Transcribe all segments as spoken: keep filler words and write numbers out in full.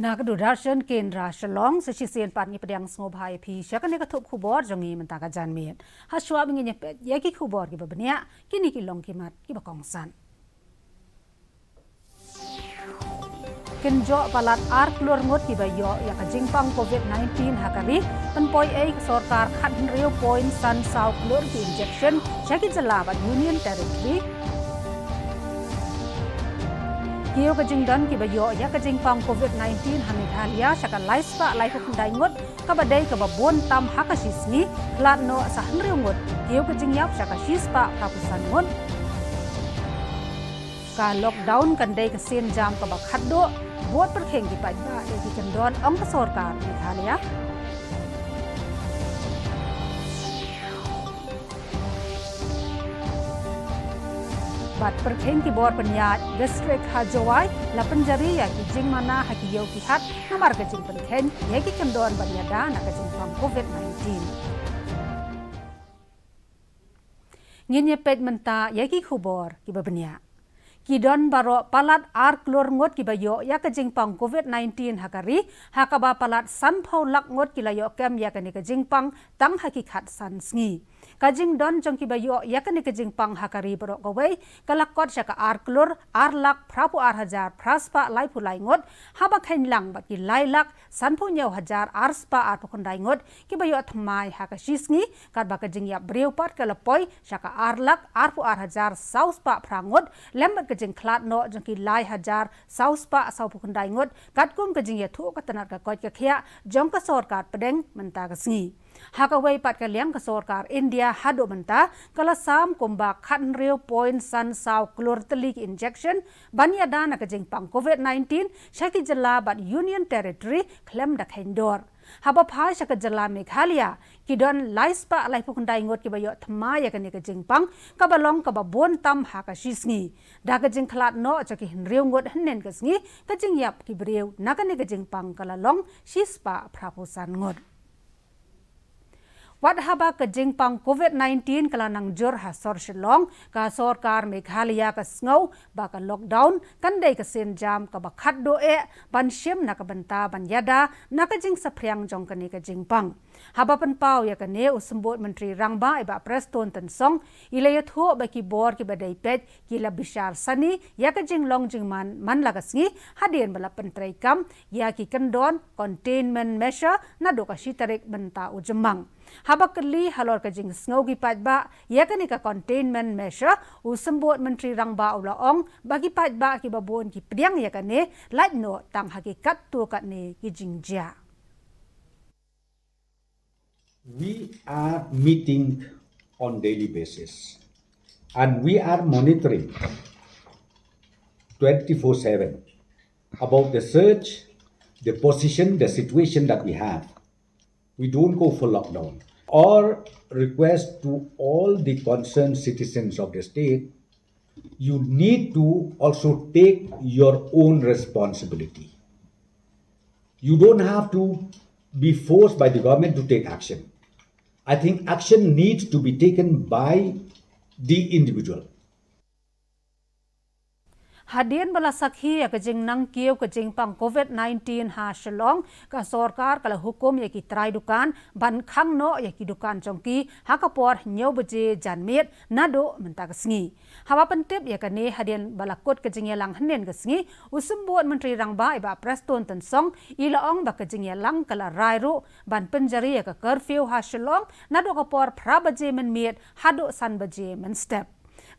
Na ka Doordarshan Kendra Shillong, sa shisien pat ngi pdiang sngewbha ïa phi sha kane ka thup khubor jong ngi mynta ka janmiet. Hashwa ba ngin ïa peit ïa ki khubor kiba bniah, kine ki long ki mat kiba kongsan. Kynjoh palat ar klur ngut kiba ïoh ïa ka jingpang covid nineteen ha ka ri, pynpoi ei ka sorkar khathynriew point san saw klur ki injection sha ki jylla bad Union Territory. Kiew ka jingdon kiba ïoh ïa ka jingpang covid nineteen ha Meghalaya sha ka lai spah laiphew khyndai ngut, kaba dei kaba bun tam ha ka shi sngi, khlad noh sa hynriew ngut. Kiew ka jingïap sha ka shi spah phraphew san ngut. Ka lockdown kan dei ka sienjam kaba khatduh, bud pyrkhing ki paidbah ïa ki kyndon, ong ka sorkar Meghalaya. Bad pyrkhing ki bor pynïaid district ha Jowai, la pynjari ïa ki jingmana ha ki ïew ki hat namar ka jingpynkheiñ ïa ki kyndon ban ïada na ka jingpang covid nineteen. Ngin ïa peit mynta ïa ki khubor kiba bniah. Ki don baroh palat ar klur ngut kiba ïoh ïa ka jingpang covid nineteen ha ka ri, ha kaba palat sanphew lak ngut ki la ïoh kem ïa kane ka jingpang tang ha ki khatsan sngi. Ka jingdon jong kiba ïoh ïa kane ka jingpang ha ka ri baroh kawei ka la kot sha ka ar klur ar lak phraphew ar hajar phra spah laiphew lai ngut, haba kheiñ lang bad ki lai lak sanphew hynñiew hajar ar spah arphew khyndai ngut kiba ïoh thymmai ha ka shi sngi, katba ka jingïap briew pat ka la poi sha ka ar lak arphew ar hajar saw spah phra ngut, lem bad ka jingkhlad noh jong ki lai hajar saw spah sawphew khyndai ngut, katkum ka jingïathuh ka tnat ka koit ka khiah jong ka sorkar pdeng mynta ka sngi. Ha kawei pat ka liang, ka sorkar India haduh mynta ka la sam kumba khathynriew point san saw klur tylli ki injection ban ïada na ka jingpang covid nineteen sha ki jylla bad Union Territory khlem da kheiñ dor. Haba phai sha ka jylla Meghalaya, ki don lai spah laiphew khyndai ngut kiba ïoh thymmai ïa kane ka jingpang, kaba long kaba bun tam ha ka shi sngi. Da ka jingkhlad noh jong ki hynriew ngut hynnin ka sngi, ka jingïap ki briew na kane ka jingpang ka la long shi spah phraphew san ngut. Wat haba ka jingpang covid nineteen ka la nang jur ha sor Shillong, ka sorkar Meghalaya ka sngew ba ka lockdown kan dei ka sienjam kaba khatduh eh ban shim na ka bynta ban ïada na ka jingsaphriang jong kane ka jingpang. Haba pynpaw ïa kane, u Symbud Myntri Rangbah i Bah Prestone Tynsong i la ïathuh ba ki bor kiba dei peit ki la bishar sani ïa ka jinglong jingman man la ka sngi, hadien ba la pyntreikam ïa ki kyndon containment measure naduh ka shi tarik mynta u Jymmang. Haba kylli halor ka jingsngew ki paidbah ïa kane ka containment measure, u Symbud Myntri Rangbah u la ong ba ki paidbah kiba bun ki pdiang ïa kane, lait noh tang ha ki katto katne ki jingjia. We are meeting on daily basis and we are monitoring twenty-four seven about the surge, the position, the situation that we have. We don't go for lockdown. Our request to all the concerned citizens of the state, you need to also take your own responsibility. You don't have to be forced by the government to take action. I think action needs to be taken by the individual. Hadien ba la sakhi ïa ka jingnang kiew ka jingpang covid nineteen ha Shillong, ka sorkar ka la hukum ïa ki trai dukan ban khang noh ïa ki dukan jong ki ha ka por hynñiew baje janmiet naduh mynta ka sngi. Haba pyntip ïa kane, hadien ba la kut ka jingïalang hynnin ka sngi, u Symbud Myntri Rangbah i Bah Prestone Tynsong i la ong ba ka jingïalang ka la rai ruh ban pynjari ïa ka curfew ha Shillong naduh ka por phra baje mynmiet haduh san baje mynstep.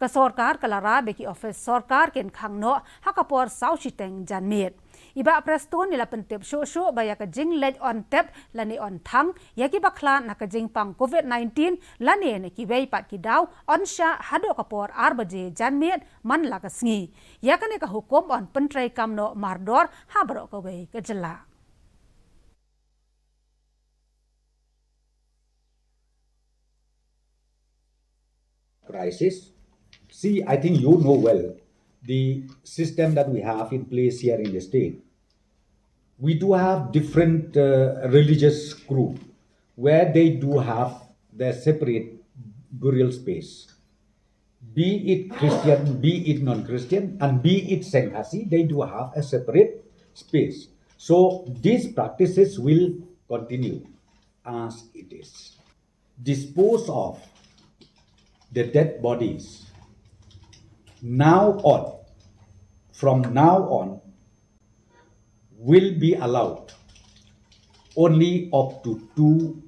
Ka sorkar ka la rai ba ki ophis sorkar kin khang noh ha ka por saw shiteng janmiet. I Bah Prestone i la pyntip shuh shuh ba ïa ka jingleit on tep lane on thang ïa kiba khlad na ka jingpang covid nineteen lane na kiwei pat ki daw, yn shah haduh ka por ar baje janmiet man la ka sngi. Ïa kane ka hukum yn pyntreikam noh mardor ha baroh kawei ka jylla. Crisis. See, I think you know well the system that we have in place here in the state. We do have different uh, religious group where they do have their separate burial space. Be it Christian, be it non-Christian, and be it Sengkhasi, they do have a separate space. So these practices will continue as it is. Dispose of the dead bodies now on, from now on, will be allowed only up to two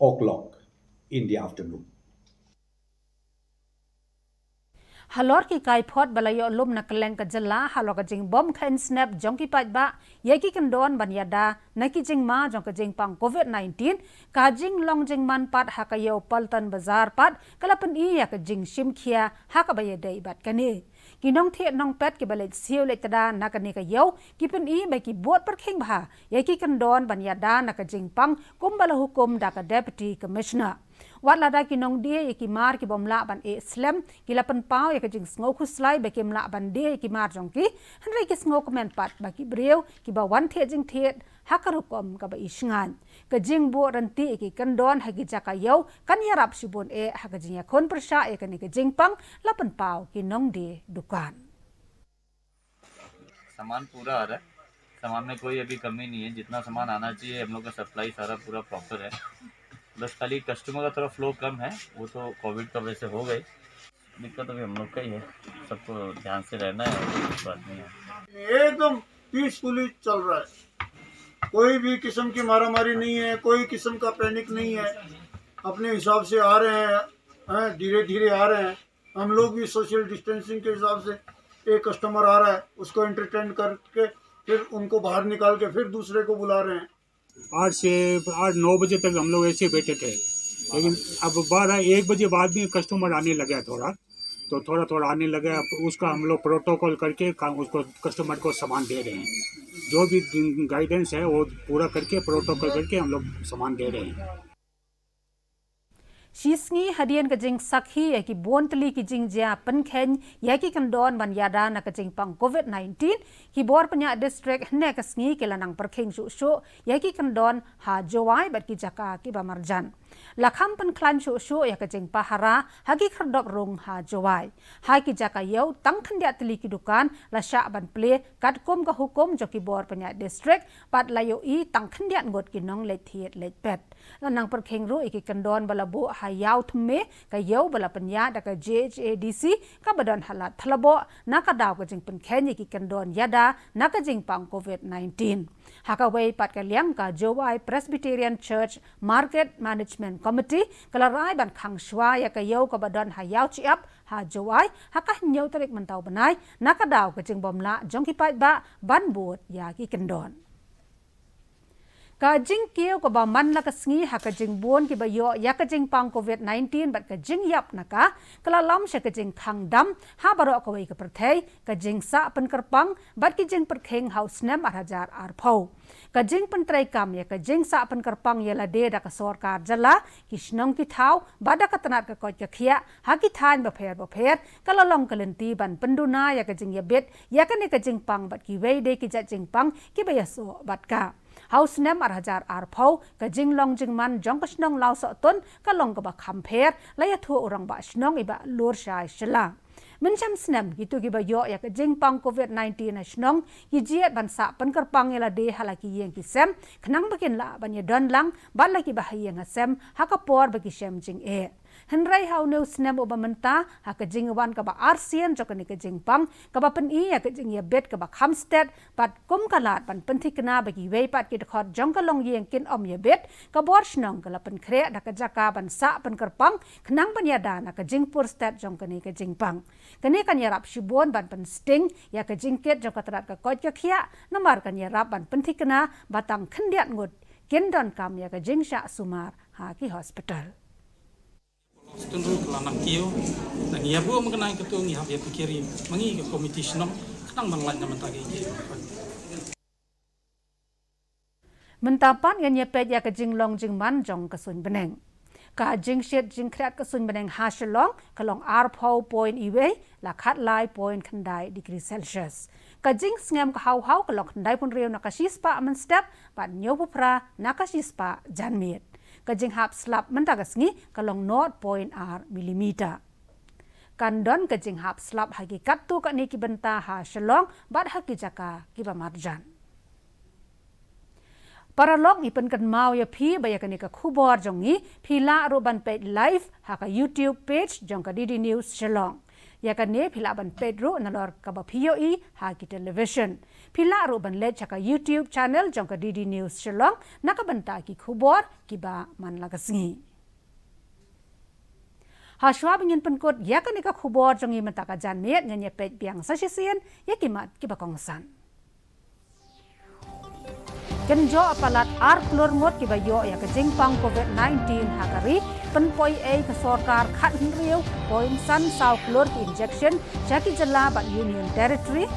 o'clock in the afternoon. Halor ki kaiphod ba la ïoh lum na kylleng ka jylla halor ka jingbymkheiñ snep jong ki paidbah ïa ki kyndon ban ïada na ki jingma jong ka jingpang COVID-19, ka jinglong jingman pat ha ka ïew Paltan Bazar pat ka la pyni ïa ka jingshim khia ha kaba ïadei bad kane. Ki nongthied nongpet kiba leit siew leit tda na kane ka ïew ki pyni ba ki bud pyrkhing bha ïa ki kyndon ban ïada na ka jingpang kumba la hukum da ka Deputy Commissioner. Wat lada ki nongdie ïa ki mar ki bym lah ban ïeh slem, ki la pynpaw ïa ka jingsngew khuslai ba kim lah ban die ïa ki mar jong ki, hynrei ki sngewkmen pat ba ki briew kiba wan thied jingthied ha ka rukom kaba ishngaiñ. Ka jingbuh rynti ïa ki kyndon ha ki jaka ïew kan ïarap shibun eh ha ka jingïakhun pyrshah ïa kane ka jingpang, la pynpaw ki nongdie dukan. सामान पूरा आ रहा है, सामान में कोई अभी कमी नहीं है। जितना सामान आना चाहिए, हम लोग का सप्लाई सारा पूरा प्रॉपर है। बस खाली कस्टमर का थोड़ा फ्लो कम है, वो तो कोविड का वजह से हो गई। दिक्कत अभी हम लोग का ही है, सबको ध्यान से रहना है, कोई बात नहीं है। एकदम पीसफुली चल रहा है, कोई भी किस्म की मारामारी नहीं है, कोई किस्म का पैनिक नहीं है। अपने हिसाब से आ रहे हैं, धीरे धीरे आ रहे हैं। हम लोग भी सोशल डिस्टेंसिंग के हिसाब से, एक कस्टमर आ रहा है, उसको एंटरटेन करके फिर उनको बाहर निकाल के फिर दूसरे को बुला रहे हैं। आठ से आठ नौ बजे तक हम लोग ऐसे बैठे थे, लेकिन अब बारह एक बजे बाद भी कस्टमर आने लगा थोड़ा, तो थोड़ा थोड़ा आने लगा। अब उसका हम लोग प्रोटोकॉल करके उसको, कस्टमर को सामान दे रहे हैं। जो भी गाइडेंस है वो पूरा करके, प्रोटोकॉल करके हम लोग सामान दे रहे हैं। Shisngi hadien ka jingsakhi ïa ki bun tylli ki jingjia pynkheiñ ïa ki kyndon ban ïada na ka jingpang COVID-19, ki bor pynïaid district hynne ka sngi ki la nang pyrkhing shuh shuh ïa ki kyndon ha Jowai bad ki jaka kiba marjan. La kham pynkhlaiñ shuh shuh ïa ka jingpahara ha ki khyrdop rung ha Jowai. Ha ki jaka ïew tang khyndiat tylli ki dukan la shah ban plie katkum ka hukum jong ki bor pynïaid district, bad la ïohi tang khyndiat ngut ki nongleit thied leit pet. La nang pyrkhing ruh ïa ki kyndon ba la buh ha Ïawthymme, ka ïew ba la pynïaid da ka JHADC kaba don ha Lad Thlaboh, na ka daw ka jingpynkheiñ ïa ki kyndon ïada na ka jingpang COVID-19. Ha kawei pat ka liang, ka Jowai Presbyterian Church Market Management Committee ka la rai ban khang shuwa ïa ka ïew kaba don ha Ïawchiap ha Jowai ha ka hynñiew tarik mynta u bnai, na ka daw ka jingbymlah jong ki paidbah ban bud ïa ki kyndon. Ka jingkiew kaba man la ka sngi ha ka jingbun kiba ïoh ïa ka jingpang COVID-19 bad ka jingïap na ka, ka la lam sha ka jingkhang dam ha baroh kawei ka pyrthei, ka jingsah pynkyrpang bad ki jingpyrkhing ha u snem ar hajar arphew. Ka jingpyntreikam ïa ka jingsah pynkyrpang ïa lade da ka sorkar jylla, ki shnong ki thaw bad da ka tnat ka koit ka khiah ha ki thaiñ bapher bapher, ka la long ka lynti ban pynduna ïa ka jingïabit ïa kane ka jingpang bad kiwei de ki jait jingpang kiba ïasoh bad ka. Ha u snem ar hajar arphew, ka jinglong jingman jong ka shnong Lawsohtun ka long kaba kham pher, la ïathuh u rangbah shnong i Bah Lurshai Shylla. Mynshem snem, kito kiba ïoh ïa ka jingpang COVID-19 ha shnong ki jied ban sah pynkyrpang ïa lade ha la ki ïing ki sem, khnang ba kin lah ban ïadon lang bad la ki bahaïing hasem ha ka por ba ki shem jingeh. Hynrei ha une u snem uba mynta, ha ka jingwan kaba arsien jong kane ka jingpang, kaba pyni ïa ka jingïabit kaba kham stet, bad kum ka lad ban pynthikna ba kiwei pat ki dkhot jong ka longïing kin ym ïabit, ka bor shnong ka la pynkhreh da ka jaka ban sah pynkyrpang, khnang ban ïada na ka jingpur stet jong kane ka jingpang. Kane kan ïarap shibun ban pynsting ïa ka jingkit jong ka tnat ka koit ka khiah, namar kan ïarap ban pynthikna ba tang khyndiat ngut kin donkam ïa ka jingshah sumar ha ki hospital. Tynru ka la nang kiew, nang ïa buh ma ka nang katu ngi hap ïa pikir ïa ma ngi ka komiti shnong ka nang ban lait na mynta ka ïa. Mynta pat ngan ïa peit ïa ka jinglong jingman jong ka suiñ bneng. Ka jingshit jingkhriat ka suiñ bneng ha Shillong ka long arphew point iwei, la khatlai point khyndai degree Celsius. Ka jingsngem ka haw haw ka long khyndaiphew hynriew na ka shispah mynstep bad hynñiewphew phra na ka shispah janmiet. Ka jinghap slap mynta ka sngi ka long nought point ar millimeter. Kan don ka jinghap slap ha ki katto katne ki bynta ha Shillong bad ha ki jaka kiba marjan. Paralok, ngi pynkynmaw ïa phi ba ïa kane ka khubor jong ngi phi lah ruh ban peit live ha ka YouTube page jong ka D D News Shillong. Ïa kane phi lah ban peit ruh nalor kaba phi ïohi ha ki television. Phi lah ruh ban leit ha ka YouTube channel jong ka D D News Shillong na ka bynta ki khubor kiba man la ka sngi. Hashwa ba ngin pynkut ïa kane ka khubor jong ngi mynta ka janmiet, ngin ïa peit biang sa shisien ïa ki mat kiba kongsan. Kynjoh palat ar klur ngut kiba ïoh ïa ka jingpang COVID nineteen ha ka ri, pynpoi ei ka sorkar khathynriew point san saw klur ki injection sha ki jylla bad Union Territory.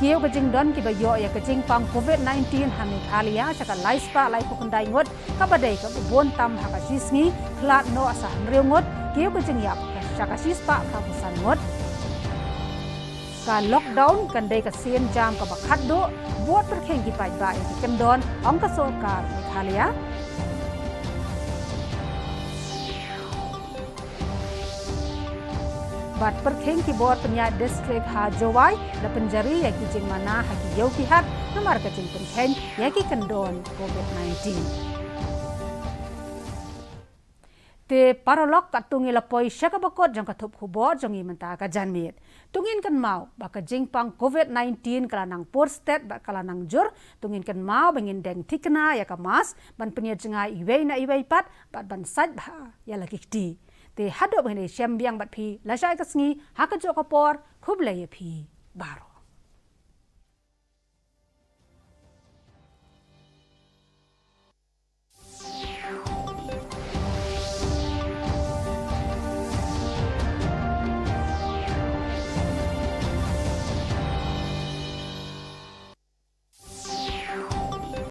Kiew ka jingdon kiba ïoh ïa ka jingpang COVID nineteen ha Meghalaya sha ka lai spah laiphew khyndai ngut, kaba dei kaba bun tam ha ka shisngi, khlad noh sa hynriew ngut. Kiew ka jingïap sha ka shispah phra phew san ngut. Ka lockdown kan dei ka sien jam kaba khatduh, bad pyrkhing ki paidbah ïa ki kyndon, ong ka sorkar Meghalaya. Bad pyrkhing ki bor pynïaid district ha Jowai la pynjari ïa ki jingmana ha ki ïew ki hat namar ka jingpynkheiñ ïa ki kyndon COVID nineteen. Te paralok, katto ngi la poi sha kaba kut jong ka thup khubor jong ngi mynta ka janmiet. To ngin kynmaw ba ka jingpang COVID nineteen ka la nang pur stet bad ka la nang jur. To ngin kynmaw ba ngin deng thikna ïa ka mask, ban pynïajngai iwei na iwei pat bad ban sait bha ïa la ki kti. Te haduh ba ngin ïashem biang bad phi lashai ka sngi ha kajuh ka por, khublei ïa phi baroh.